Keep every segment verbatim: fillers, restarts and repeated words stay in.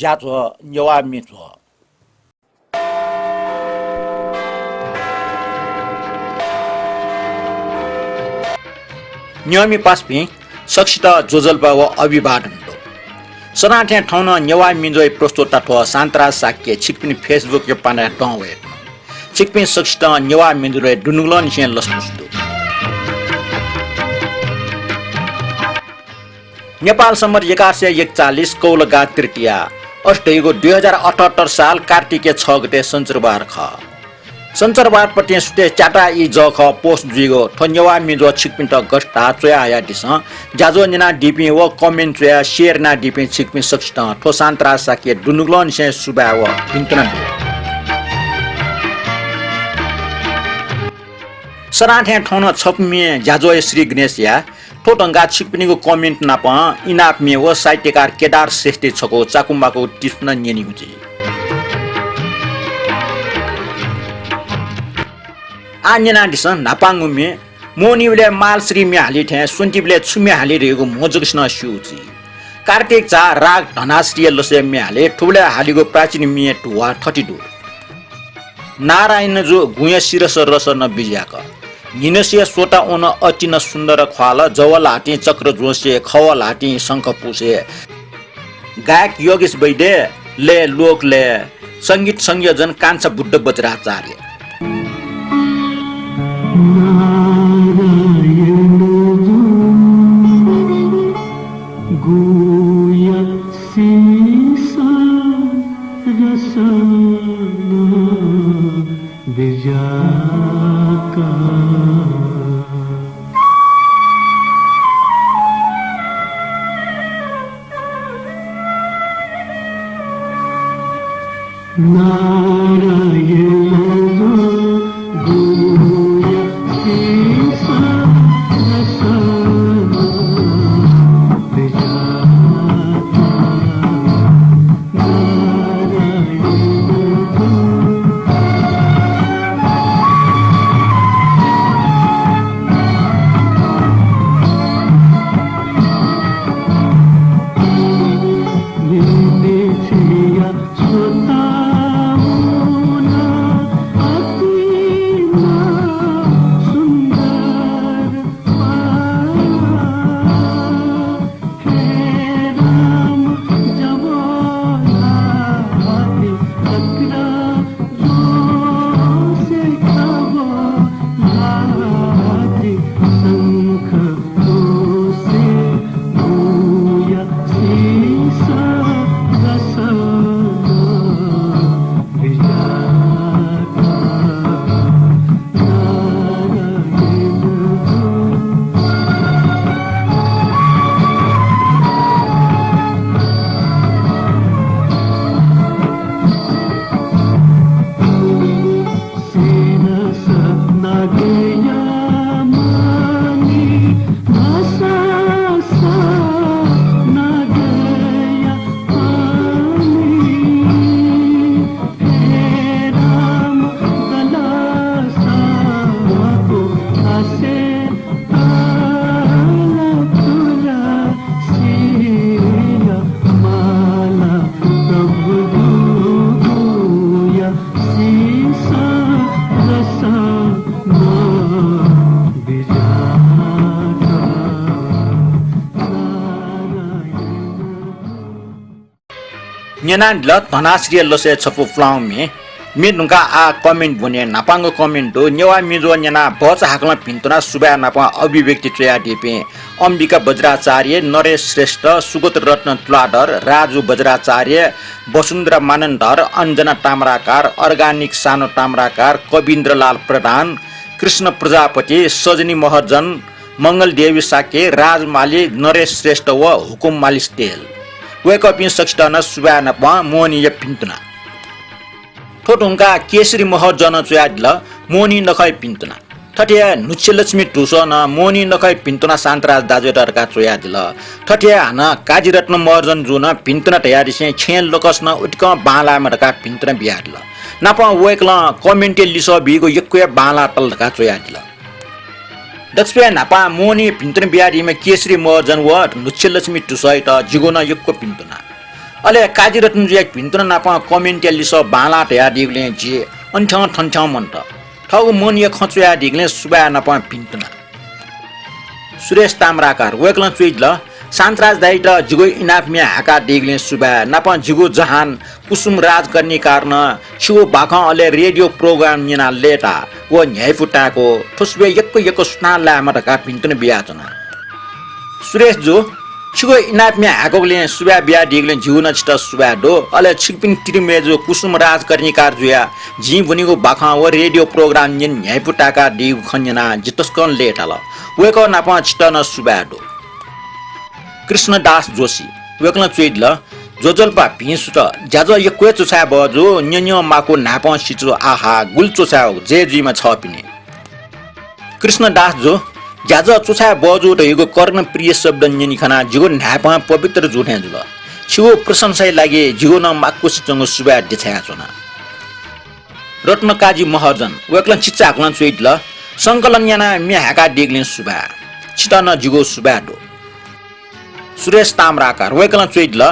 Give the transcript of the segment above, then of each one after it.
ज्याझ्वः नेवाः म्ये झ्वः। न्यंमि पासापिं, सकसित ज्वजलपा व अभिवादन दु। सदां थें थौं नं नेवाः म्ये झ्वःया प्रस्तुतकर्ता थ्व शान्तराज शाक्य छिकपिनि Facebook-या पानाय् दं वये धुन। छिकपिं सकसितं नेवाः म्ये झ्वःया दुनुगलंनिसें लसकुस दु। नेपाल सम्बत एघार सय एकचालिस कौलगा तृतीया, अथे धइगु दुई हजार अठहत्तर साल कार्तिकया छ गते सञ्चरबार खः। सञ्चरबारपतिं सुथय् च्याताः ई जःखः post जुइगु थ्व नेवाः म्ये झ्वः छिकपिन्त गथे धाः च्वयाहयादिसँ। ज्याझ्वः न्यनादीपिं व comment च्वयाः share यानादीपिं छिकपिं सकसितं थ्व शान्तराज शाक्यया दुनुगलंनिसें सुभाय् व भिन्तुना दु। सदां थें थौं नं छपु म्ये ज्याझ्वःया श्री गणेशया थ्व धुंकाः छिकपिनिगु comment नाप इनाप म्ये व साहित्यकार केदार श्रेष्ठया छकू चाकु माकु tips नं न्यनेगु जुइ। आः न्यनादिसँ न्हापांगु म्ये। मोहनीबलय् मालश्री म्ये हाली थें स्वन्तिबलय् छु म्ये हाली धइगु म्हो जकसिनं स्यू जुइ। कार्तिक झा राग धनाश्रीया लसय् म्ये हाली। थुबलय् हालीगु प्राचीन म्ये धुवाः थथे दु। नारायण जु गुँया सिरस रस न बिज्याक। न्हिनसिया स्वता वन अति न सुन्दर ख्वाल, जव ल्हातिं चक्र ज्वंसे, खव ल्हातिं शंख पुसे। गायक योगेश वैद्य, लय लोक लय, संगीत संयोजन कान्छा बुद्ध बज्राचार्य। नारायण जु गुँया सिरस रस न बिज्याक। नारायण जु गुँया सिरस रस न बिज्याक। न्यनादिल धनाश्रीया लसय् छपु पुलांगु म्ये। म्ये धुंकाः आः comment ब्वने। न्हापांगु comment दु, नेवाः म्ये झ्वः न्यनाः भचा हाकलं भिन्तुना सुभाय् नाप अभिव्यक्ति च्वयादीपिं अम्बिका बज्राचार्य, नरेश श्रेष्ठ, सुगत रत्न तुलाधर, राजु बज्राचार्य, वसुन्धरा मानन्धर, अञ्जना ताम्राकार, अर्गानिक सानो ताम्राकार, कविन्द्रलाल प्रधान, कृष्ण प्रजापति, सजनी महर्जन, मंगलदेवी शाक्य, राज माली, नरेश श्रेष्ठ व हुकुम मालिस्तेल। वय्कःपिं सकसितं नं सुभाय् नाप मोहनीया भिन्तुना। थ्व धुंकाः केशरी महर्जनं च्वयादिल मोहनी नखःया भिन्तुना। थथे हे न्हुच्छेलक्ष्मी धुसः नं मोहनी नखःया भिन्तुना शान्तराज दाजुयात धकाः च्वयादिल। थथे हे हानं काजीरत्न महर्जन जुं नं भिन्तुना धयादिसें छेँय् लकस नं उतिकं बांलायेमा धकाः भिन्तुना बियादिल। नापं वय्कलं comment-य् लिसः बीगु यक्व हे बांलातल धकाः च्वयादिल। दकसिबय् न्हापां मोहनीया भिन्तुना बियादीम्ह केशरी महर्जन व न्हुच्छेलक्ष्मी धुसःयात जिगु नं यक्व भिन्तुना। अले काजीरत्न जुया भिन्तुना नाप comment या लिसः बांलाः धयादीगुलिं जि अन्थ्यं थन्थ्यं मन्त। थःगु मनया खँ च्वयादीगुलिं सुभाय् नाप भिन्तुना। सुरेश ताम्राकार, वय्कलं च्वयादिल, शान्तराज दाइयात जिगु इनाप म्ये हाय्कादीगुलिं सुभाय्, नाप जिगु जहान कुसुम राजकर्णिकारं छिगु बाखं अले रेडियो program न्यनाः लय्ताः व न्ह्याइपु ताय्कू। थ्व सुभाय् यक्व यक्व सुथां लायेमा धकाः भिन्तुना बियाच्वना। सुरेश जु, छिगु इनाप म्ये हाय्कूगुलिं सुभाय् बियादीगुलिं जिगु नं छितः सुभाय् दु। अले छिकपिनि तिरिमय्जु कुसुम राजकर्णिकार जुयाः जिं ब्वनीगु बाखं व रेडियो program न्यने न्ह्याइपु ताय्कादीगु खँ न्यनाः जि तसकं लय्ताल। वय्कः नाप छितः नं सुभाय् दु। कृष्णदास जोशी, वय्कलं च्वयादिल, ज्वजलपा भिं सुथ, ज्याझ्वः यक्व हे च्वछाये बहःजू, न्यनेमाःगु न्हाय्पं सिचु, आहा, गुलि च्वछायेगु, जय जुइमा छःपिनि। कृष्णदास जु, ज्याझ्वः च्वछाये बहःजू धइगु कर्णप्रिय शब्द न्यने खनाः जिगु न्हाय्पं पवित्र जू थें जुल। छिगु प्रशंसाया लागि जिगु नं माक्वसिच्वंगु सुभाय् देछायाच्वना। रत्नकाजी महर्जन, वय्कलं चिचाहाकलं च्वयादिल, संकलन यानाः म्ये हाय्कादीगुलिं सुभाय्, छितः नं जिगु सुभाय् दु। सुरेश ताम्राकार, वय्कलं च्वयादिल,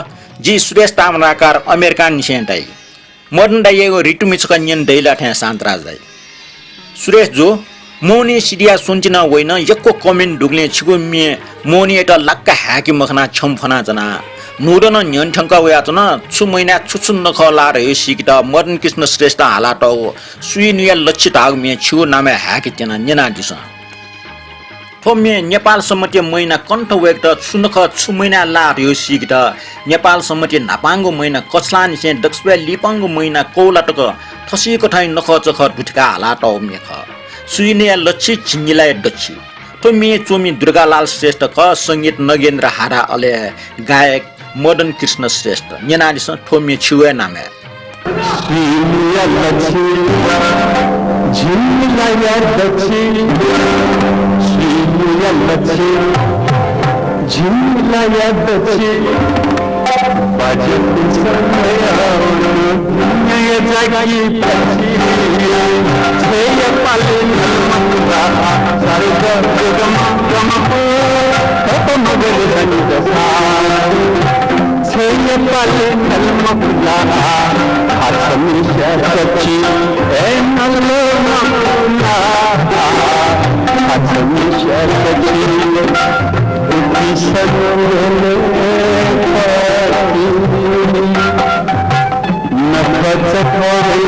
जि सुरेश ताम्राकार अमेरिकांनिसें धाइ। मदन दाइयागु ऋतुमि छकः न्यने दइ ला थें शान्तराज दाइ? सुरेश जु, मोहनी सिधयाः स्वन्ति नं वइन, यक्व comment दुगुलिं छिगु म्ये मोहनीयात लाक्क हाय्के मखनाः छ्यं फ्वनाच्वना। न्हूदँ नं न्ह्यःने थ्यंकः वयाच्वन। छु महिनाय् छु छु नखः लाः धयागु सीकेत मदन कृष्ण श्रेष्ठं हालातःगु सुइनुया लच्छी धाःगु म्ये छिगु नामय् हाय्के त्यना, न्यनादिसँ। थ्व म्ये नेपाल संवतया महिना कन्ठ वय्केत छु नखः छु महिनाय् लाः धयागु सीकेत नेपाल संवतया न्हापांगु महिना कछलांनिसें दक्वसिबय् लिपांगु महिना कौला तक थसिकथं नखः चखः दुथ्यंकाः हालातःगु म्ये खः। सुइनुया लच्छी, झिंनिलाया दच्छी। थ्व म्ये च्वमि दुर्गालाल श्रेष्ठ खः, संगीत नगेन्द्र हाडा, अले गायक मदन कृष्ण श्रेष्ठ। न्यनादिसँ, थ्व म्ये छिगु हे नामय्। सुइनुया लच्छी, झिंनिलाया दच्छी, सुइनुया लच्छी, झिंनिलाया दच्छी, बाजत समय दुनिया जाकी पछि, छेँया पालि नलमखुला, सारे जग जगमगमगु, तप मगल जनित सा। छेँया पालि नलमखुला, खाछ मिसा सच्छि, ए नलमखुला, खाछ मिसा सच्छि, दुःखी सनु मेले पति। नखः चखः हे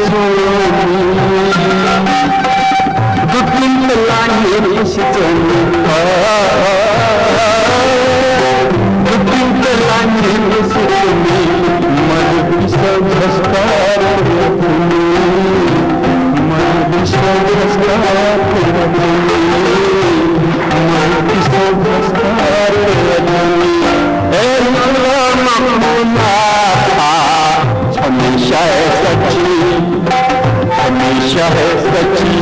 च्वनी। दुःखीत लागिं सिचनी। दुःखीत लागिं सिचनी। मदु बिसः झस्कार कुर्तनी। मदु बिसः झस्कार कुर्तनी। मदु बिसः झस्कार कुर्तनी। ए नलमखुला, छम्ह मिसा सच्छि, छम्ह मिसा सच्छि।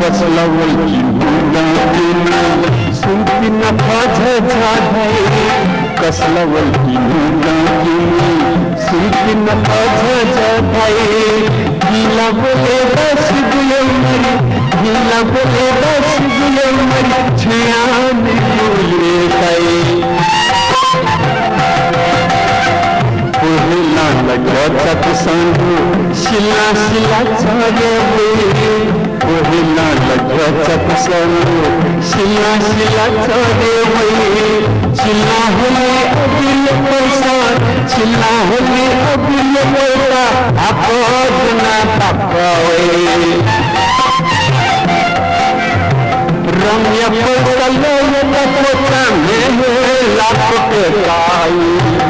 कसला वल कि न्हूदँ तिनि, सुम्ति नखः झःझः धाइ। कसला वल कि न्हूदँ तिनि, सुम्ति नखः झःझः धाइ। गिला बोले दस गुले मरि, गिला बोले दस गुले मरि, छ्यं मिकुले ताइ। पहिला लग्या चाकु साँधु, सिला सिला चरे वइ। पहिला लग्या चाकु साँधु, सिला सिला चरे वइ। सिला हले अबिल पैसा, सिला हले अबिल पैसा, आकर्षण तापावे। रंगया पैसा लय्‌ता कोचा मेहे लाख के काई,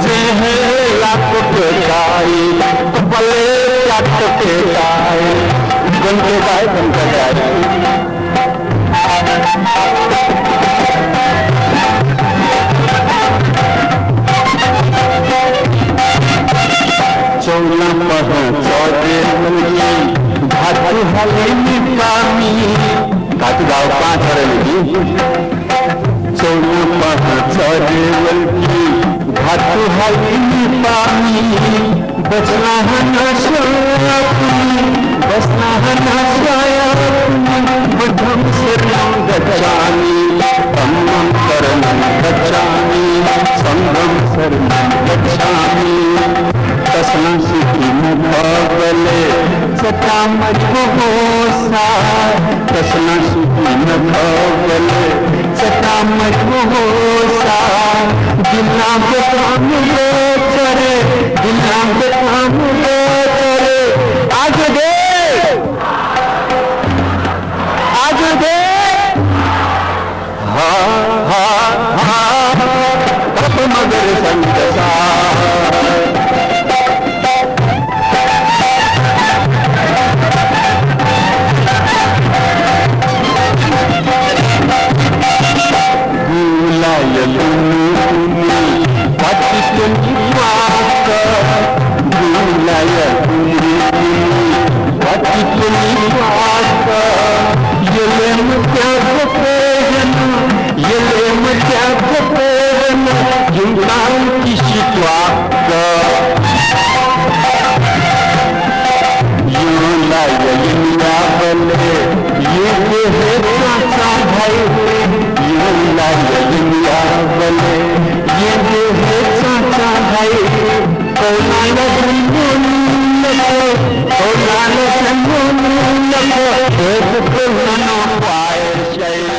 जेहे लाख के काई, कपाले लाख के काई। गन के काई, गन के काई। चौलापहं चढे वल कि, धातु हाले निपामि। धातु धाःगु पाहां चढे वल कि। चौलापहं चढे वल कि, धातु हाले निपामि। बचलाहना सोलापुनि, स्नाहनास्वायापुनः बुद्धं शरणं गच्छामि, धम्मं शरणं गच्छामि, संघं शरणं गच्छामि। तसनासि किं न खः बले सतामरि होसा, तसनासि किं न खः बले सतामरि होसा, दिनां बेतां नु गोचरे, दिनां बेतां नु गोचरे। आजु दे, आजु दे। हा, हा, हा, तप मगर संगसा। गुलाय लुमि लुमि पातित्वनि पाक, गुलाय लुमि लुमि पातित्वनि पाक, यले मत्याक पेहन, यले मत्याक पेहन, जुंकां किसि त्वाक। युं ला यलिमियाबले, ये देहे चाचा भाई। युं ला यलिमियाबले, ये देहे चाचा भाई। कौलाल सन्मुन नको, कौलाल सन्मुन नको, एक कुल नो पाए शै।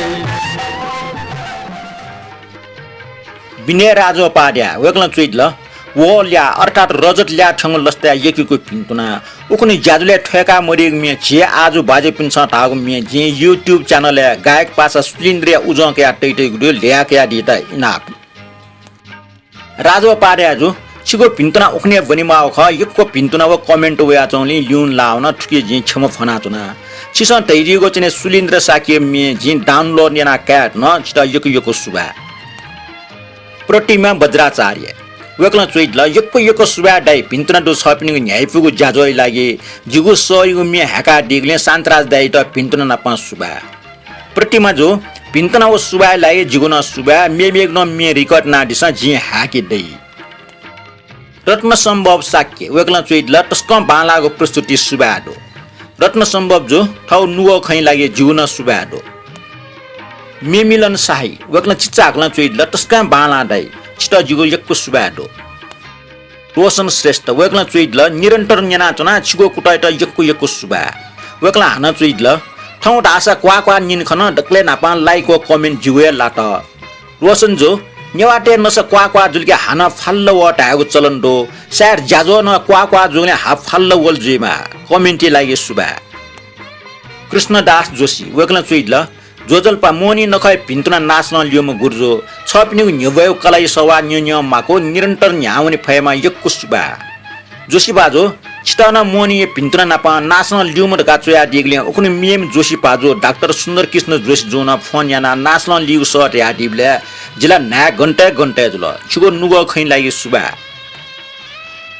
विनय राजोपाध्याय, वय्कलं च्वइदिल, वहः ल्याः अर्थात् रजत ल्याः थ्यंगु लसताय् यक्व यक्व भिन्तुना। उखुन्हु ज्याझ्वलय् थ्वय्का मदीगु म्ये झी आजु बाज्यापिन्सं धाःगु म्ये जिं YouTube channel-य् गायक पासा सुलिन्द्रया उजं कयाः तइतइगु दु, ल्यया कयादीत इनाप। राजोपाध्याय जु, छिगु भिन्तुना उखुन्हु ब्वनेमाःगु खः, यक्व भिन्तुना व comment वयाच्वंगुलिं ल्यूने लाः वन, थुकी जिं क्षमा फ्वनाच्वना। छिसं धयादीगु च्वने सुलिन्द्र शाक्यया म्ये जिं download यानाः काये धुन, छितः यक्व यक्व सुभाय्। प्रतिमा बज्राचार्य, वय्कलं च्वइदिल, यक्व यक्व सुभाय् दाइ, भिन्तुना दु छःपिनिगु न्ह्याइपुगु ज्याझ्वःया लागि। जिगु सःयागु म्ये हाय्कादीगुलिं शान्तराज दाइयात भिन्तुना नापं सुभाय्। प्रतिमा जु, भिन्तुना व सुभाय्या लागि जिगु नं सुभाय्, मेमेगु नं म्ये record यानादिसँ, जिं हाय्के दइ। रत्नसम्भव शाक्य, वय्कलं च्वइदिल, तसकं बांलाःगु प्रस्तुति, सुभाय् दु। रत्नसम्भव जु, थःगु नुगः खँया लागि जिगु नं सुभाय् दु। मेमिलन शाही, वय्कलं चिचाकलं च्वइदिल, तसकं बांलाः दाइ, छितः जिगु यक्व सुभाय् दु। रोशन श्रेष्ठ, वय्कलं च्वइदिल, निरन्तर न्यनाच्वना, छिगु कुतःयात यक्व यक्व सुभाय्। वय्कलं हानं च्वइदिल, थौं धाःसा क्वाः क्वाः न्यने खन, दकलय् न्हापां like व comment जिगु हे लात। रोशन जु, नेवाःतय् नसा क्वाः क्वाः जुलिके हानं फाल्ल वः धायेगु चलन दु। सायद ज्याझ्वः नं क्वाः क्वाः जूगुलिं हा फाल्ल वल जुइमाः। Comment-या लागि सुभाय्। कृष्णदास जोशी, वय्कलं च्वइदिल, ज्वजलपा, मोहनी नखःया भिन्तुना नासलं ल्यूम्ह गुरुजु, छःपिनिगु न्ह्यब्वयागु कलाया सवाः न्यं न्यं माःगु, निरन्तर न्ह्याः वने फयेमा, यक्व सुभाय्। जोशी भाजु, छितः नं मोहनीया भिन्तुना नापं नासलं ल्यूम्ह धकाः च्वयादीगुलिं उखुन्हु मेम्ह जोशी भाजु डाक्टर सुन्दरकृष्ण जोशीजुं नं फोन यानाः नासलं लीगु सः धयादीबलय् जि ला न्हाय् गन्ताय् गन्ताय् जुल। छिगु नुगः खँया लागि सुभाय्।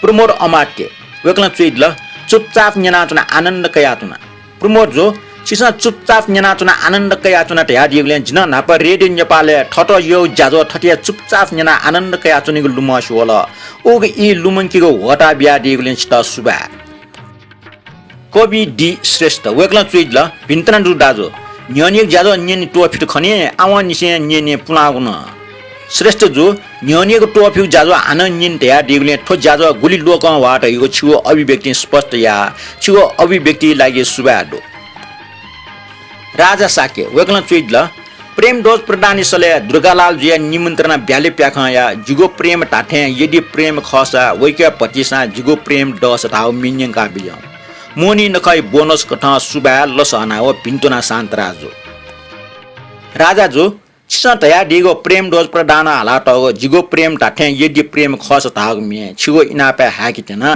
प्रमोद अमात्य, वय्कलं च्वइदिल, चुपचाप न्यनाच्वना, आनन्द कयाच्वना। प्रमोद जु, छिसं चुपचाप न्यनाच्वना, आनन्द कयाच्वना धयादीगुलिं जिं नं न्हापा रेडियो नेपालय् थःत यःगु ज्याझ्वः थथे चुपचाप न्यनाः आनन्द कयाच्वनेगु लुमंसे वल। उगु ई लुमंकेगु ह्वःताः बियादीगुलिं छितः सुभाय्। कवि डी श्रेष्ठ, वय्कलं च्वइदिल, भिन्तुना दु दाजु, न्ह्यःनेगु ज्याझ्वः न्यने त्वःफित खने, आवंनिसें न्यने पुलांगु नं। श्रेष्ठ जु, न्ह्यःनेगु त्वःफिगु ज्याझ्वः हानं न्यने धयादीगुलिं थ्व ज्याझ्वः गुलि लोकं ह्वाः धइगु छिगु अभिव्यक्तिं स्पष्ट याः। छिगु अभिव्यक्तिया लागि सुभाय् दु। राजा शाक्य, वय्कलं च्वइदिल, प्रेम ध्वज प्रधानया सलय् दुर्गालाल जुया निमन्त्रणा ब्याले प्याखं या, जिगु प्रेम धात्थें यदि प्रेम खःसा वय्कःया भतिसां जिगु प्रेम दःसा धाःगु म्ये न्यंका बिज्याहुँ। मोहनी नखःया bonus कथं सुभाय्, लसहना व भिन्तुना शान्तराज जु। राजा जु, छिसं धयादीगु प्रेम ध्वज प्रधानं हालातःगु जिगु प्रेम धात्थें यदि प्रेम खःसा धाःगु म्ये छिगु इनापय् हाय्के त्यना।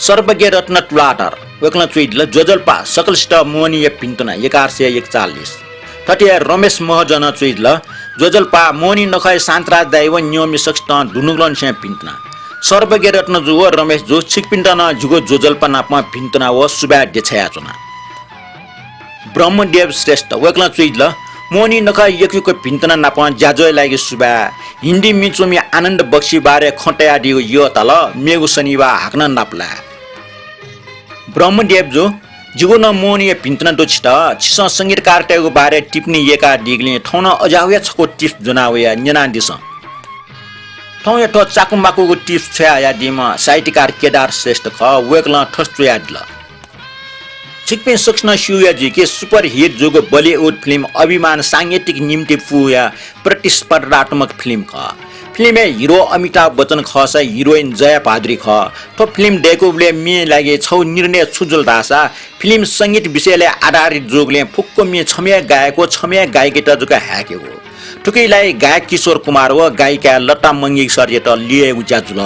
सर्वज्ञ रत्न तुलाधर वय्कलं च्वयादिल ज्वजलपा सकलसित मोहनीया भिन्तुना एघार सय एकचालिस। थथे हे रमेश महजनं च्वयादिल ज्वजलपा मोहनी नखःया शान्तराज दाइ व न्यंम्ह सकसितं दुनुगलंनिसें भिन्तुना। सर्वज्ञ रत्न जु व रमेश जु छिकपिन्त नं जिगु ज्वजलपा नाप भिन्तुना व सुभाय् देछायाच्वना। ब्रह्मदेव श्रेष्ठ वय्कलं च्वयादिल मोहनी नखः यक्व यक्व भिन्तुना नाप ज्याझ्वःया लागि सुभाय्। हिन्दी म्ये च्वमि आनन्द बक्सी बारे खँ तयादीगु यःताल, मेगु शनिबाः हाकनं नापलाये। ब्रह्मदेव जु, जिगु नं मोहनीया भिन्तुना दु छित। छिसं संगीतकारतय्गु बारे टिप्पणी यय्कादीगुलिं थौं नं अज्याःगु हे छकू tips ज्वना वया, न्यनादिसँ। थौंया थ्व चाकुमाकुगु tips छ्वयाहयादीम्ह साहित्यकार केदार श्रेष्ठ खः। वय्कलं थथे च्वयादिल। छिकपिं सकसिनं स्यूगु जुइ कि super hit जूगु Bollywood film अभिमान सांगीतिक निम्ति पूवया प्रतिस्पर्धात्मक film खः। Film-य् hero अमिताभ बच्चन खःसा heroine जया भादुरी खः। थ्व film दय्कूबलय् म्येया लागि छगू निर्णय छु जुल धाःसा, film संगीत विषयलय् आधारित जूगुलिं फुक्क म्ये छम्ह हे गायक व छम्ह हे गायिकायात जक हाय्केगु। थुकिया लागि गायक किशोर कुमार व गायिका लता मंगेशकरयात लिय् यायेगु ज्या जुल।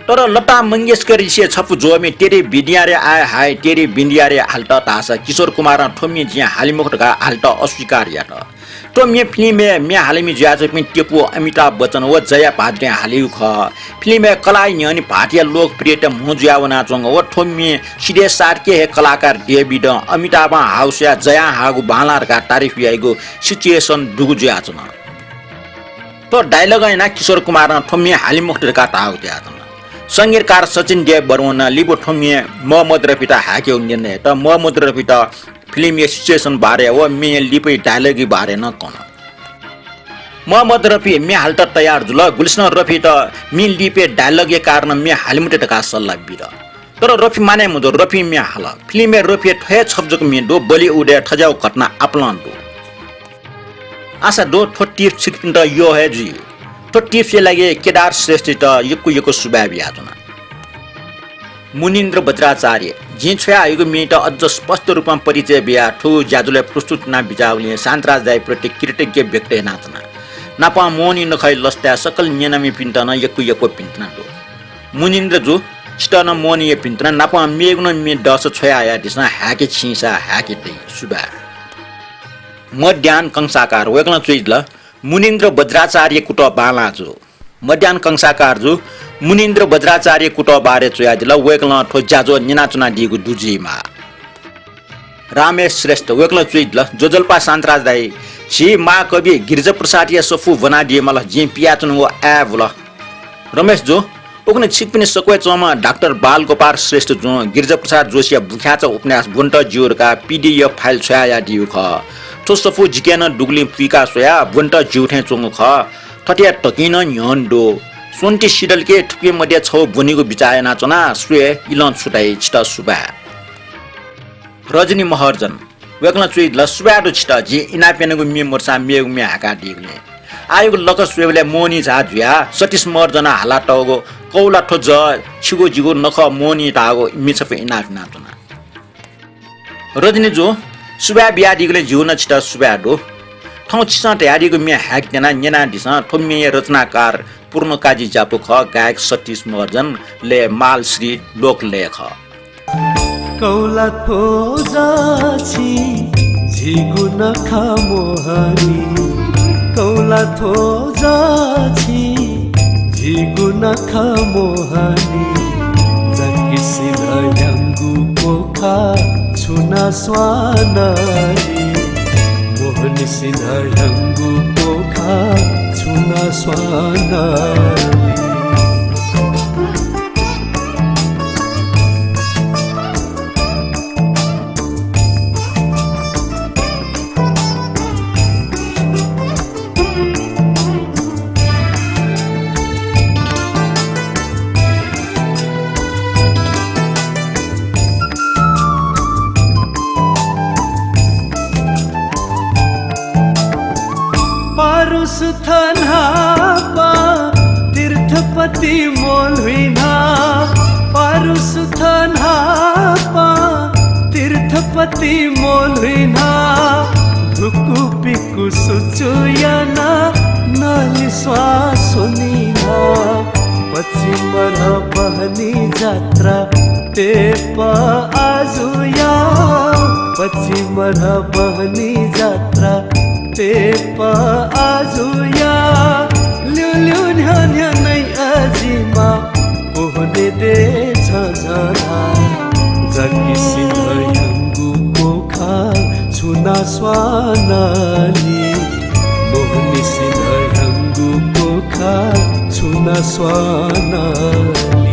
तर लता मंगेशकरलिसे छपु ज्वःम्ह तेरे बिंदिया रे आए हाय, तेरे बिंदिया रे हालेत धाःसा किशोर कुमारं थ्व म्ये जिं हाले मखु धकाः हालेत अस्वीकार यात। थ्व म्ये film-य् म्ये हालामि जुयाच्वंपिं टेपु अमिताभ बच्चन व जया भादुरीं हालेगु खः। Film-य् कलाया न्ह्यःने भाःतया लोकप्रियता म्हो जुया वनाच्वंगु व थ्व म्ये सिधय् सातके हे कलाकार डेभिडं अमिताभं हाःगु स्वयाः जयां हाःगु बांलाः धकाः तारिफ याइगु situation दुगु जुयाच्वन। थ्व dialogue यानाः किशोर कुमारं थ्व म्ये हाले मखु धकाः धाःगु जुयाच्वन। संगीतकार सचिन देव बरुवां लिपा थ्व म्ये मोहम्मद रफीत हाय्केगु निर्णय यात। मोहम्मद रफीत फिल्मया situation बारे व म्येया लिपाया dialogue बारे नं कन। मोहम्मद रफी म्ये हालेत तयार जुल। गुलिसनं रफीत म्ये लिपाया dialogue या कारणं म्ये हाले मते धकाः सल्लाह बिल। तर रफी माने मजू, रफीं म्ये हाल। फिल्मय् रफीया थ्व हे छपु जक म्ये दु, बलिउडय् थज्याःगु घटना आपालं दु। आशा दु, थ्व tips छिकपिन्त यः हे जुइ। थ्व tipsया लागि केदार श्रेष्ठयात यक्व यक्व सुभाय् बियाच्वना। मुनीन्द्र बज्राचार्य, जिं छ्वयाहयागु म्येत अझ स्पष्ट रूपं परिचय बियाः थ्व ज्याझ्वलय् प्रस्तुत याना बिज्याःबलय् शान्तराज दाइप्रति कृतज्ञ व्यक्त यानाच्वना। नापं मोहनी नखःया लसताय् सकल न्यनामिपिन्त नं यक्व यक्व भिंतुना दु। मुनीन्द्र जु, छितः नं मोहनी हे भिंतुना, नापं मेगु नं म्ये दःसा छ्वयाहयादिसँ, हाय्के छिंसा हाय्के दइ। सुभाय्। मध्यान कंसाकार, वय्कलं च्वयादिल, मुनीन्द्र बज्राचार्य कुतः बांलाः जु। मध्यान कंसाकार जु, मुनीन्द्र बज्राचार्य कुतः बारे च्वयादिल, वय्कलं थ्व ज्याझ्वः न्यनाच्वनादीगु दु जुइमाः। रामेश श्रेष्ठ, वय्कलं च्वयादिल, ज्वजलपा शान्तराज दाइ, झी महाकवि गिरिजाप्रसादया सफू ब्वनादीमाल, जिं पियाच्वनागु आय् बुल। रमेश जु, उखुन्हु छिकपिनि सकलें च्वंम्ह डाक्टर बालगोपाल श्रेष्ठ जुं गिरिजाप्रसाद जोशीया बुँख्याचा उपन्यास ब्वनेत ज्यू धकाः PDF file छ्वयाहयादीगु खः। थ्व सफू जिके नं दुगुलिं पुइका स्वयाः ब्वनेत ज्यू थें च्वंगु खः। थथे धकिं नं न्ह्यःने दु। स्वन्ति सिधल कि थुपिं मध्ये छगू ब्वनीगु बिचाः यानाच्वना, स्वये, इलं छु धाइ, छितः सुभाय्। रजनी महर्जन, वय्कलं च्वयादिल, सुभाय् दु छितः, जिं इनाप यानागु म्ये मदुसां मेगु म्ये हाय्कादीगुलिं। आःयागु लखं स्वयेबलय् मोहनी झाः जुयाः सतीश महर्जनं हालातःगु कौला थ्व जः छिगु जिगु नखः मोहनी धाःगु म्ये छपु इनाप यानाच्वना। रजनी जु, सुभाय् बियादीगुलिं जिगु नं छितः सुभाय् दु। थौं छिसं धयादीगु म्ये हाय्के त्यना, न्यनादिसँ। थ्व म्येया रचनाकार पूर्णकाजी ज्यापु खः, गायक सतीश महर्जन, लय मालश्री लोकलय खः। कौला थ्व जः छिं जिगु नखः मोहनी, कौला थ्व जः छिं जिगु नखः मोहनी, जकिसिनं ह्याउँगु पोखा छुना स्वानालि, मोहनीसिनं ह्याउँगु पोखा छुना स्वानालि। पारुसुथ न्हापां तीर्थपति मोलुइना, पारुसुथ न्हापां तीर्थपति मोलुइना, धुकुपिकु सुचु याना नलिस्वां स्वनिना। पच्चिमरह बहनी जात्रा तेपः आजुया, पच्चिमरह बहनी जात्रा तेपः आजुया, ल्यूल्यू न्ह्यः न्ह्यः नै अजिमा कोहने दे झझला। जकिसिनं ह्याउँगु पोखा छुना स्वानालि, मोहनीसिनं ह्याउँगु पोखा छुना स्वानालि।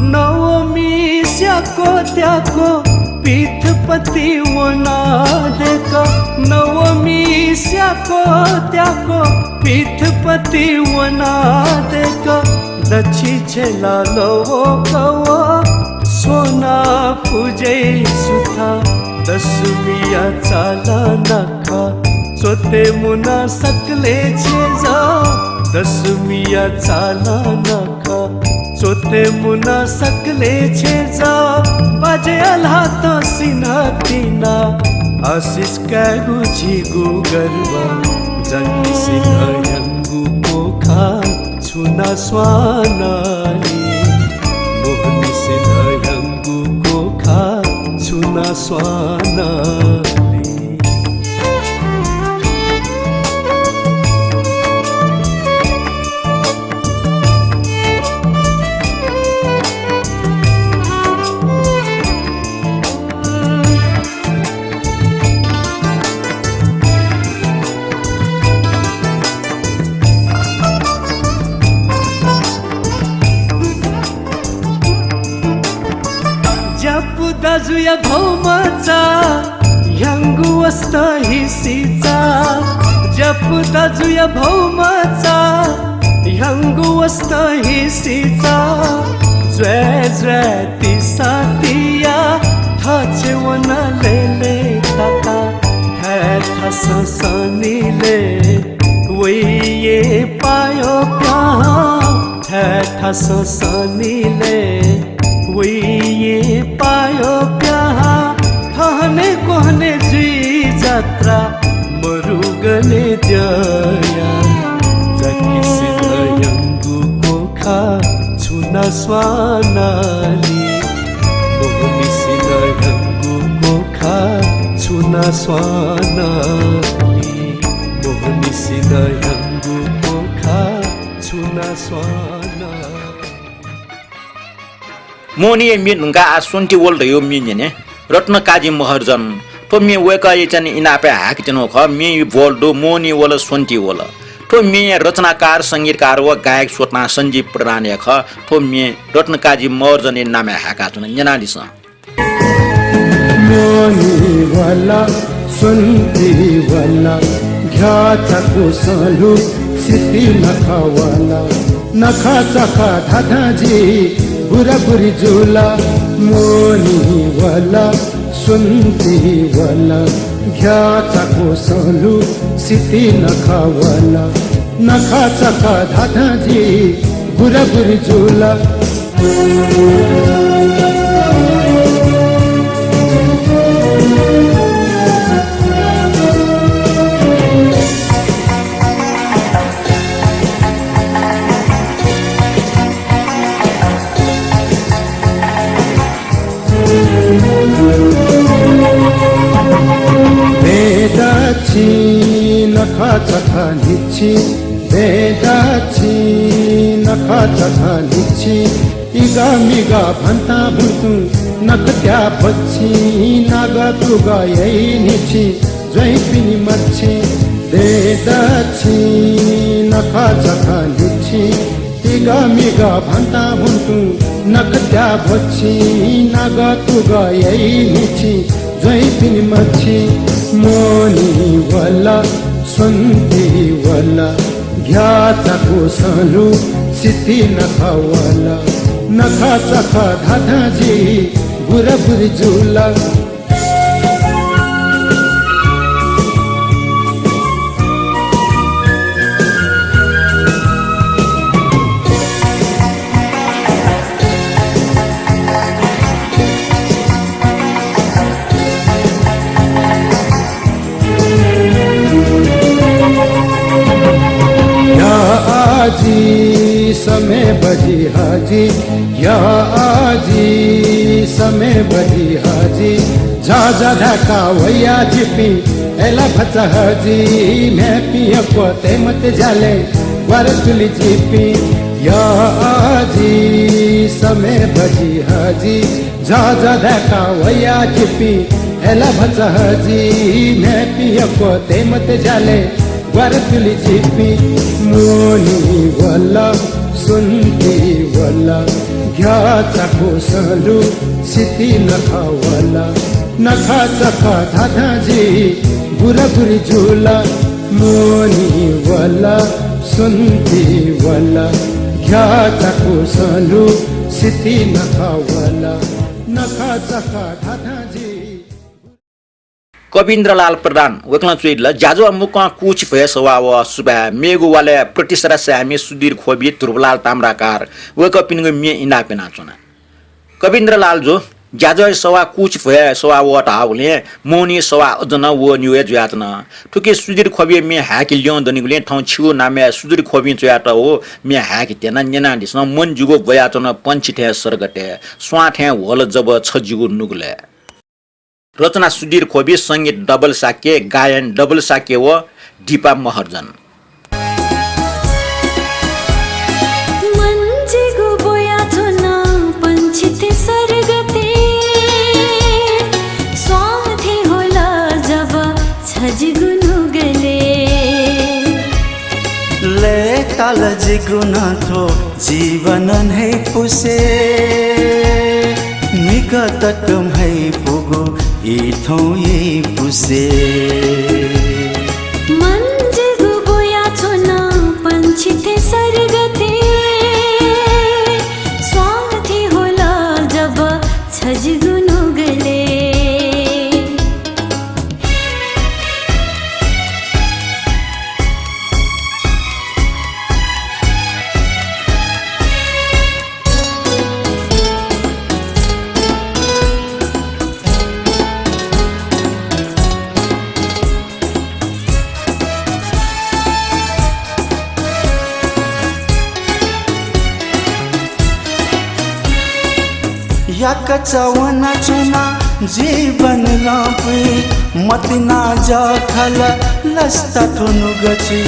नवमी स्याक्व त्याक्व पीठपति वनादेक, नवमी स्याक्व त्याक्व पीठपति वनादेक, दछि छेला लवकव स्वना पुजय् सुथा। दशमीया चाला नखः च्वते मुना सकलें छेँजः, दशमीया चाला नखः च्वते मुना सकलें छेँजः। बाजया ल्हातं सिन्हः तिना आशिष कायेगु झीगु गर्व। जकिसिनं ह्याउँगु पोखा छुना स्वानालि, मोहनीसिनं ह्याउँगु पोखा छुना स्वानालि। या भौमचा, ह्याङ्गु वस्त हिसिचा, ज्यापु दाजुया भौमचा, ह्याङ्गु वस्त हिसिचा, ज्वय् ज्वय् तिसा तिया थचे वन लेले ताता, थाय् थासं सनिले वइये पायो प्याहां, थाय् थासं सनिले वइये पायो प्याहां, थहने कोहने जुइ जात्रा मरुगने द्यया। जाकिसिनं ह्याङ्गु कोखा छुना स्वानाली, मोहनिसिनं ह्याङ्गु कोखा छुना स्वानाली, मोहनिसिनं ह्याङ्गु कोखा छुना स्वानाली। मोहनीया म्ये धुंकाः आः स्वन्ति वल धयागु म्ये न्यने। रत्नकाजी महर्जन। थ्व म्ये वय्कःया च्यने इनापय् हाय्काच्वनागु खः। म्ये ब्वल दु, मोहनी वल, स्वन्ति वल। थ्व म्येया रचनाकार, संगीतकार व गायक स्वतः सञ्जीव प्रधान हे खः। थ्व म्ये रत्नकाजी महर्जनया नामय् हाय्काच्वना, न्यनादिसँ। मोहनी वल, स्वन्ति वल, घ्याचा कुसंलु सिति नखः वल। नखःचखः धाधां जि बुराबुरी जुल। मोहनी वल, स्वन्ति वल, घ्याचा कुसंलु सिति नखः वल। नखःचखः धाधां जि बुराबुरी जुल। दँय् दच्छि नखःचखः न्हिच्छि, दँय् दच्छि नखःचखः न्हिच्छि, इगः मिगः भन्तां भुतुं नखत्या भ्वच्छि, नागः तुगः याइ न्हिच्छि, ज्वइँपिनि मच्छि। दँय् दच्छि नखःचखः न्हिच्छि, इगः मिगः भन्तां भुतुं नखत्या भ्वच्छि, नागः तुगः याइ न्हिच्छि, ज्वइँपिनि मच्छि। मोहनी वल, स्वन्ति वल, घ्याचा कुसंलु सिति नखः वल। नखःचखः धाधां जि बुराबुरी जुल। या आजी समय बजि हाजी, या आजी समय बजि हाजी, झःझः धाय्काः वया जिपिं अय्ला भचा हाजी, म्ह्याय्पिं यक्व तये मते ज्यालय् ग्वारा तुली जिपिं। या आजी समय बजि हाजी, झःझः धाय्काः वया जिपिं अय्ला भचा हाजी, म्ह्याय्पिं यक्व तये मते ज्यालय् ग्वारा तुली जिपिं। मोहनी वल, स्वन्ति वल, घ्याचा कुसंलु सिति नखः वल। नखःचखः धाधां जि बुराबुरी जुल। मोहनी वल, स्वन्ति वल, घ्याचा कुसंलु सिति नखः वल। नखःचखः धाधां जि कविन्द्रलाल प्रधान, वय्कलं च्वयादिल। ज्याझ्वः मुक्कं कुछि भ्वय् सवाः वः सुभाय्। मेगु वालय् प्रतिसरा साय्मि, सुधीर ख्वबि, ध्रुवलाल ताम्राकार, वय्कःपिनिगु म्ये इनाप यानाच्वना। कविन्द्रलाल जु, ज्याझ्वःया सवाः कुछि भ्वय् सवाः वः धाःबलय् मोहनीया सवाः अझ नं वःनिगु हे जुयाच्वन। थुकी सुधीर ख्वबिया म्ये हाय्के ल्यं दनिगुलिं थौं छिगु नामय् सुधीर ख्वबिं च्वयातःगु म्ये हाय्के त्यना, न्यनादिसँ। मन जिगु ब्वयाच्वन पंक्षी थें सर्गतय्, स्वां थें ह्वल जब छ जिगु नुगलय्। रचना सुधीर ख्वबि, संगीत डबल शाक्य, गायन डबल शाक्य व दीपा महर्जन। मन जिगु ब्वयाच्वन पंक्षी थें सर्गतय्, स्वां थें ह्वल जब छ जिगु नुगलय्। लय्ताल जिगु नं थ्व जीवन न्हय्पुसे। निकः तक म्ह्याइपुगु ई थौं यइपुसे। मन जिगु ब्वयाच्वन पंक्षी थें सर्गतय्। स्वां थें ह्वल जब छ जिगु नुगलय्। याकःचा वनाच्वना जीवन लँपुइ, मतिना जःखल लसता थ्व नुगः चुइ।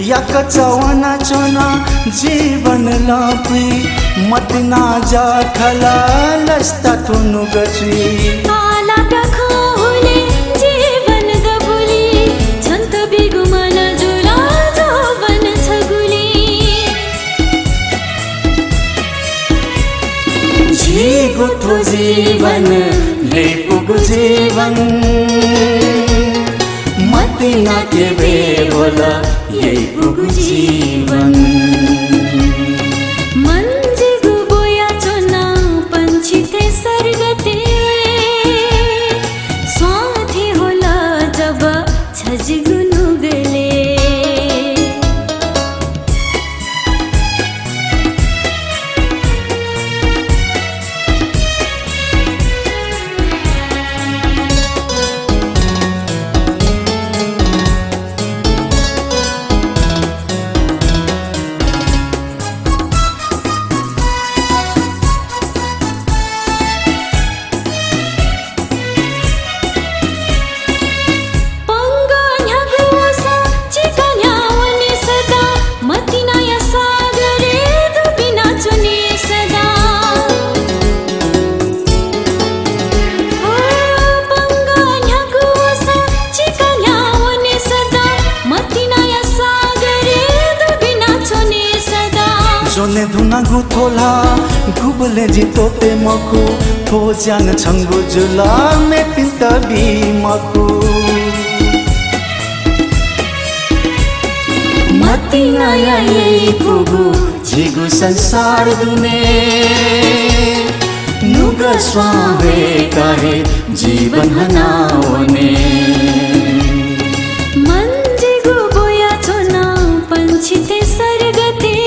याकःचा वनाच्वना जीवन लँपुइ, मतिना जःखल लसता थ्व नुगः चुइ। आलात खँ हुले जीवन दबुली, छन्त बिगु मन जुल जोवन छगुली। झीगु थ्व जीवन, ल्यइपुगु जीवन, मतिना के बेबल यइपुगु जीवन। मन जिगु ब्वयाच्वना पंक्षी थें सर्गतय्। स्वां थें ह्वल जब छ जिगु नुगलय्। पंगः न्ह्यागु वसः चिकः न्ह्यावने सदां, मतिनाया सागरय् दुबिना च्वने सदां। ओ, पंगः न्ह्यागु वसः चिकः न्ह्यावने सदां, मतिनाया सागरय् दुबिना च्वने सदां। ज्वने धुनागु थ्व ल्हाः गुबलें जि त्वःते मखु, थ्व ज्यान छंगु जुल, मेपिन्त बी मखु। मतिनाया यइपुगु झीगु संसार दुने, नुगः स्वां वय्काः हे जीवन हनावने। मन जिगु ब्वयाच्वना पंक्षी थें सर्गतय्।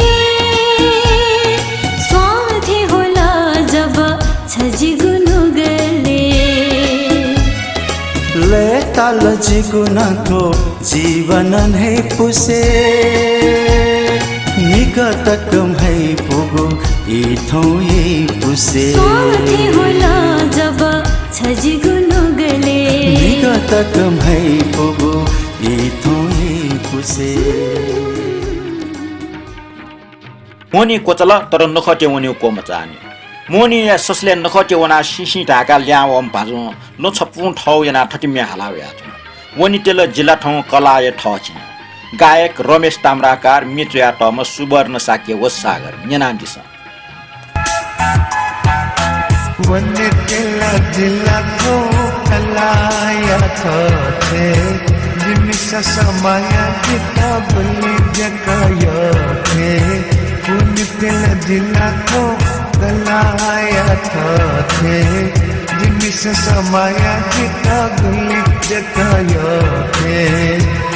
स्वां थें ह्वल जब छ जिगु नुगलय्। लय्ताल जिगु नं थ्व जीवन न्ह्याइपुसे। निकः तक म्ह्याइपुगु ई थौं यइपुसे। स्वां थें ह्वल जब छ जिगु नुगलय्। निकः तक म्ह्याइपुगु ई थौं यइपुसे। मोहनी क्वचाल, तर नखःतय् वनेगु क्वमचाःनि। मोहनीया ससलय् नखःतय् वनाः सिँसिँ धाय्काः ल्याहां वःम्ह भाजुं ल्वहं छपुं थःगु यानाः थथे म्ये हाला वयाच्वन। वनेत्यल जिल्लाथौं कलाःया थःथिति। गायक रमेश ताम्राकार, म्ये च्वयातःम्ह सुवर्ण शाक्य व सागर। न्यनादिसँ। वनेत्यल जिल्लाथौं कलाःया थःथिति, जिमिसं समाया जितः गुलि जक यःथिति। वनेत्यल जिल्लाथौं कलाःया थःथिति, जिमिसं समाया जितः गुलि जक यःथिति।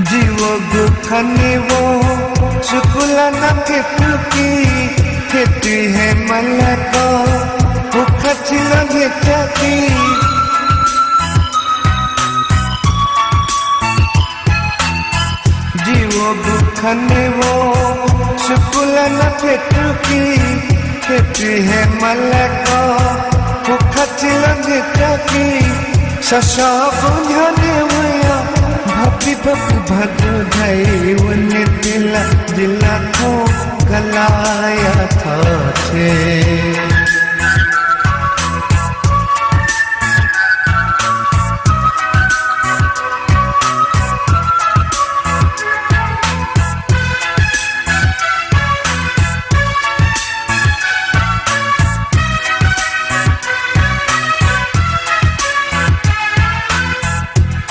जि व गुखने व सुकुला ना फेतुकी, फेतुइ हे मलक, उखचिल हे चकी। जि व गुखने व सुकुला ना फेतुकी, फेतुइ हे मलक, उखचिल हे चकी। ससःगु न्ह्यःने वया हपि भपि भाजु धाइ वने तिला जिला थो कलाया थथे।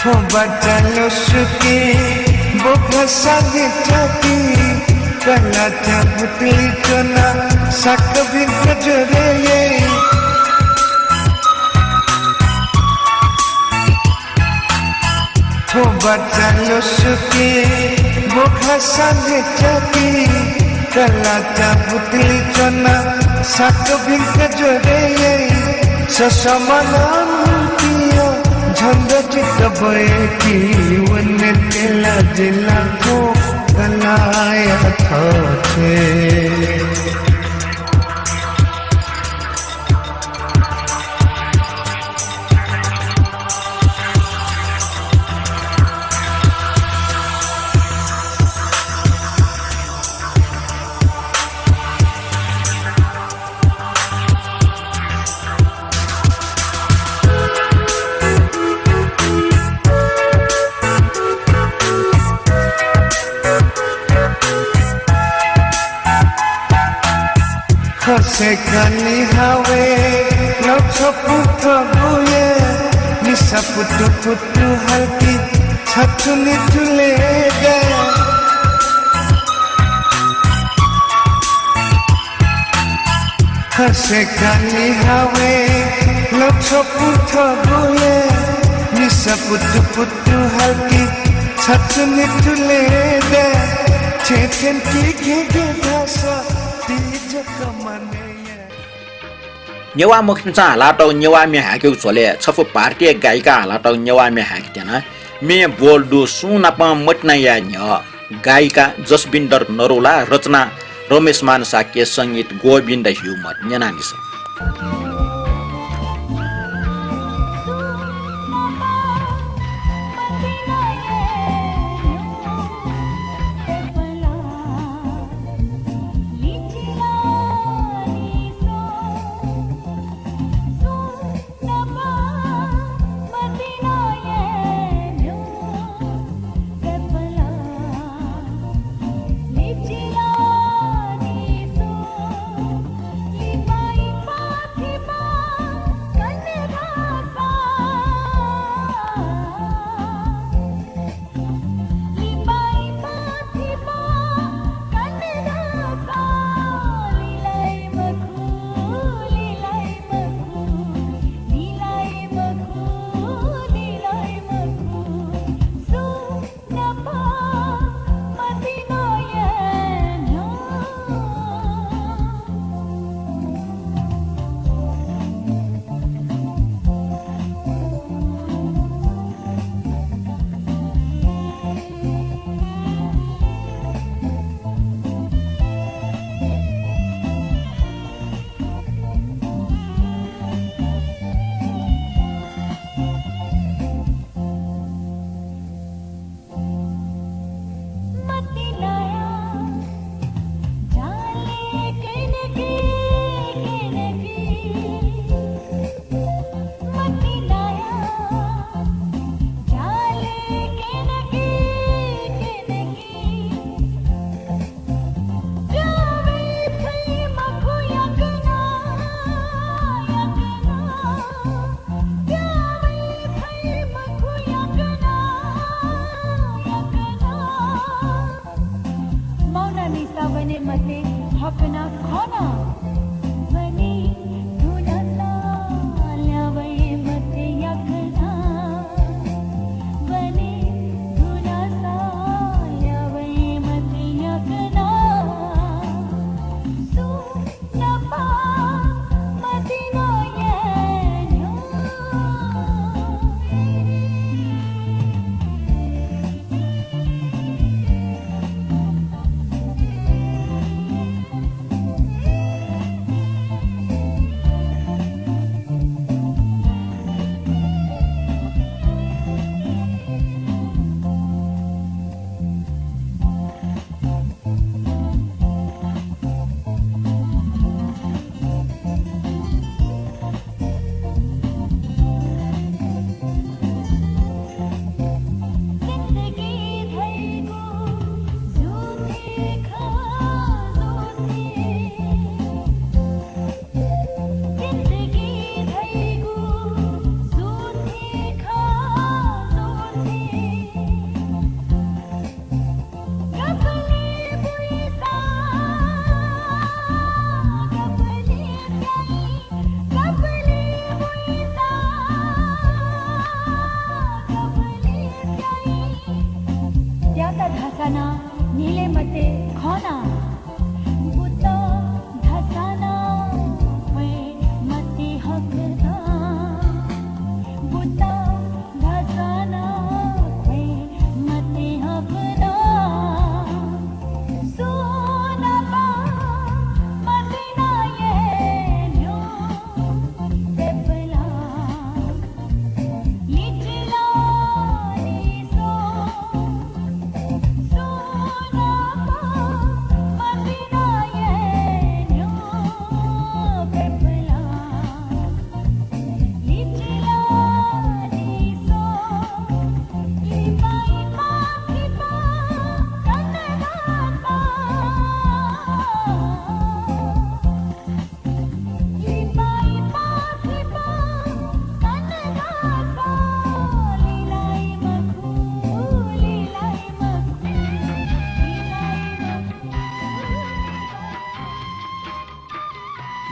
थ्व बाचा ल्वसुके बोखा सागे चाकी कलाचा बुतली च्वना साक भिंक ज्वरे। थ्व बाचा ल्वसुके बोखा सागे चाकी कलाचा बुतली च्वना साक भिंक ज्वरे। ससमन मुक्तिया झन्डा चित्त बयकी वने तेला जिला थो कलाया थथे। खसे कनी हावे लौ छपु थगुये मिसा पुतु पुतु हल्की छथुनि थुले गे। खसे कनी हावे लौ छपु थगुये मिसा पुतु पुतु हल्की छथुनि थुले गे। छेथेन की घे घे धासा ती जक मने। नेवाः मखुपिन्सं हालातःगु नेवाः म्ये हाय्केगु झ्वलय् छपु भारतीय गायिकां हालातःगु नेवाः म्ये हाय्के त्यना। म्ये बोल दु सुं नापं मतिना याये न्ह्यः गायिका जसबिन्दर नरुला, रचना रमेशमान शाक्य, संगीत गोविन्द ह्युमत। न्यनादिसँ।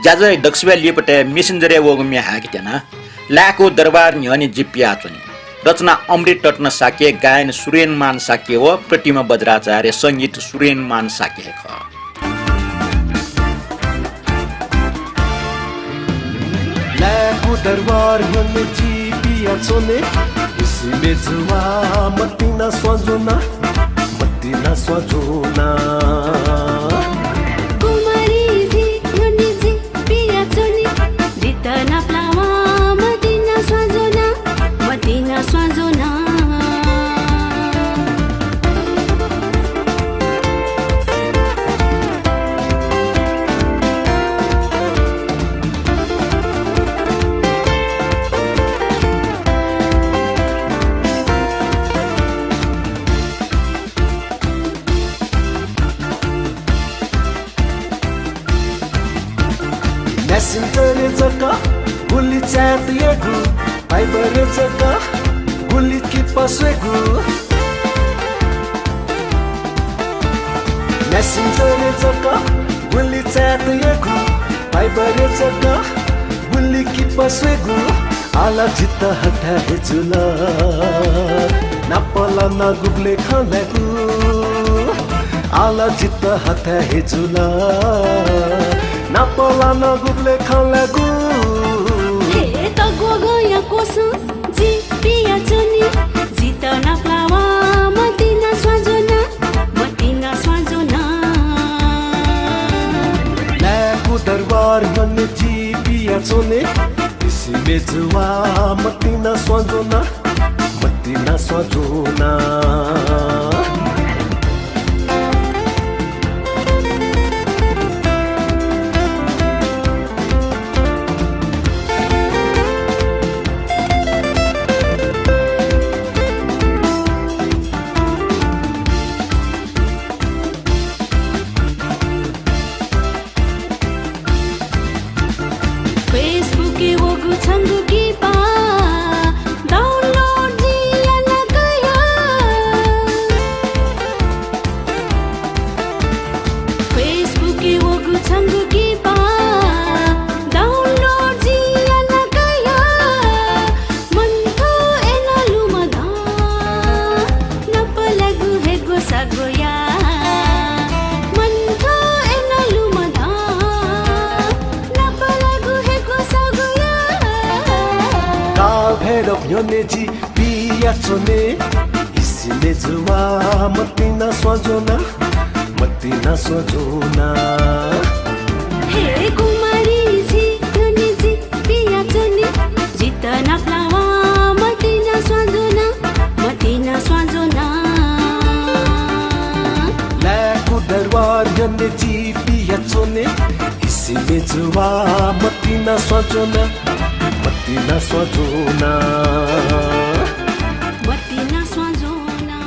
ज्याझ्वः दक्वसिबय् लिपतय् Messenger-य् वःगु म्ये हाय्‌केत्यना। लाय्‌कू दरबार न्ह्यःने जि पियाच्वनी। रचना अमृत रत्न शाक्य, गायन सुरेन मान शाक्य व प्रतिमा बज्राचार्य, संगीत सुरेन मान शाक्य हे खः। लाय्‌कू दरबार न्ह्यःने जि पियाच्वनी। इसिमे जुवा मतिना स्वांज्वना, मतिना स्वांज्वना। कुमारी झी न्ह्यःने जि पियाच्वनी। जितः नापलावा मतिना स्वांज्वना, मतिना स्वांज्वना। Messenger-य् जक गुलि chat यायेगु, Viber-य् जक गुलि किपा स्वयेगु। Messenger-य् जक गुलि chat यायेगु, Viber-य् जक गुलि किपा स्वयेगु। आः ला जितः हथाय् हे जुल, नापलाना गुबलय् खँ ल्हायेगु। आः ला जितः हथाय् हे जुल, नापलाना गुबलय् खँ ल्हायेगु। हे तग्वःगया क्वसं जि पियाच्वनी। जितः नापलावा मतिना स्वांज्वना, मतिना स्वांज्वना। लाय्‌कू दरबार न्ह्यःने जि पियाच्वनी। इसिमे जुवा मतिना स्वांज्वना, मतिना स्वांज्वना। Facebook-य् वःगु छंगु किपा download जि याना कया। Facebook-य् वःगु छंगु किपा download जि याना कया। मन्थो एना लुमधं नापलागु हेगो सागोया। मन्थो एना लुमधं नापलागु हेगो सागोया। कालभैरव न्ह्यःने जि पियाच्वनी। इसिमे जुवा मतिना स्वांज्वना, मतिना स्वांज्वना। हे कुमारी झी न्ह्यःने जि पियाच्वनी। जितः नापलावा मतिना स्वांज्वना, मतिना स्वांज्वना। लाय्‌कू दरबार न्ह्यःने जि पियाच्वनी। इसिमे जुवा मतिना स्वांज्वना, मतिना स्वांज्वना। मतिना स्वांज्वना।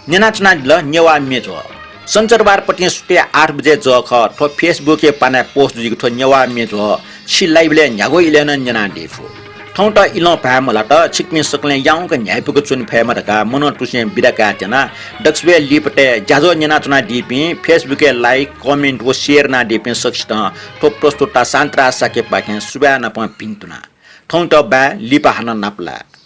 न्यनाच्वनादिल नेवाः म्ये झ्वः। सञ्चरबार पतिं सुथय् आठ बजे जःखः थ्व Facebook-य् पानाय् post जुइगु थ्व नेवाः म्ये झ्वः छि live-लय् न्ह्यागु इलय् नं न्यनादी फु। थौंत इलं भाय् मलात, छिकपिं सकलें याउँक न्ह्याइपुक च्वने फयेमा धकाः मनंतुसें बिदा कायेत्यना। दक्वसिबय् लिपतय् ज्याझ्वः न्यनाच्वनादीपिं, Facebook-य् like, comment व share यानादीपिं सकसितं थ्व प्रस्तुता शान्तराज शाक्यपाखें सुभाय् नापं भिंतुना। थौंत बाय्, लिपा हानं नापलाये।